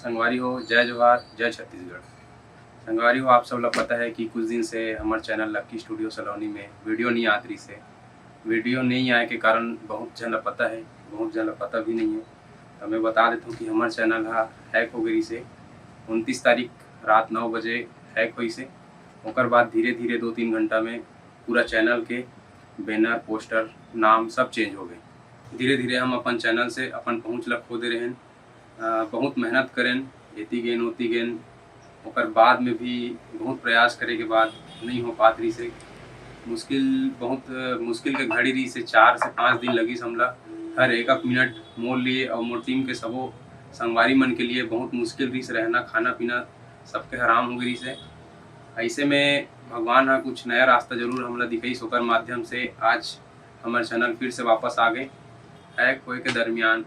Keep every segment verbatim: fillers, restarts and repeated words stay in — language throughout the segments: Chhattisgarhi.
संगवारी हो, जय जोहार, जय छत्तीसगढ़। संगवारी हो, आप सब ला पता है कि कुछ दिन से हमर चैनल लक्की स्टूडियो सलोनी में वीडियो नहीं आत रही से। वीडियो नहीं आए के कारण बहुत झन ला पता है, बहुत झन ला पता भी नहीं है। तो मैं बता देता हूँ कि हमर चैनल हा हैक हो गई से। उनतीस तारीख रात नौ बजे हैक होई से। ओकर बाद धीरे धीरे दो तीन घंटा में पूरा चैनल के बैनर, पोस्टर, नाम सब चेंज हो गए। धीरे धीरे हम अपन चैनल से अपन पहुँच ला खो दे रहे हैं। अ, बहुत मेहनत करेन, एती गेन, ओती गेन, ओकर बाद में भी बहुत प्रयास करे के बाद नहीं हो पात रही से। मुश्किल, बहुत, अ, मुश्किल के घड़ी रही से, चार से पाँच दिन लगिस हमला। हर एक एक मिनट मोर लिए और मोर टीम के सबो संगवारी मन के लिए बहुत मुश्किल रही से रहना, खाना पीना सबके हराम हो गई से। ऐसे में भगवान हा कुछ नया रास्ता जरूर हमला दिखाइस, ओकर माध्यम से आज हमर चैनल फिर से वापस आ गए। हैक होए के दरमियान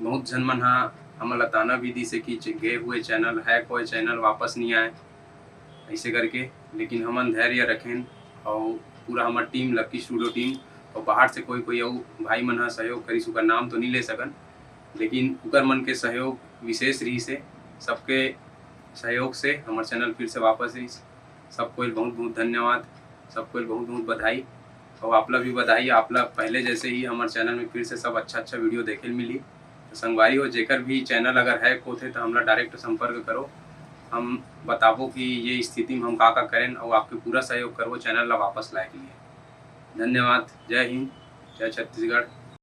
बहुत झन मन हा हमन ला ताना भी दिसे कि च-, गए हुए चैनल, हैक होए चैनल वापस नहीं आए, ऐसे करके। लेकिन हमन धैर्य रखेन और पूरा हमर टीम, लक्की स्टूडियो टीम, और बाहर से कोई कोई अउ भाई मन हा सहयोग करिस, उकर नाम तो नहीं ले सकन, लेकिन उकर मन के सहयोग विशेष रही से। सबके सहयोग से हमर चैनल फिर से वापस आइस। सब कोई बहुत बहुत धन्यवाद, सब कोई बहुत बहुत बधाई। और आपला भी बधाई, आपला पहले जैसे ही हमर चैनल में फिर से सब अच्छा अच्छा वीडियो देखे ल मिली। तो संगवारी हो, जेकर भी चैनल अगर हैक होथे तो हमला डायरेक्ट संपर्क करो, हम बताबो कि ये स्थिति में हम का का करेन और आपके पूरा सहयोग करबो चैनल ला वापस लाए के लिए। धन्यवाद। जय हिंद, जय छत्तीसगढ़।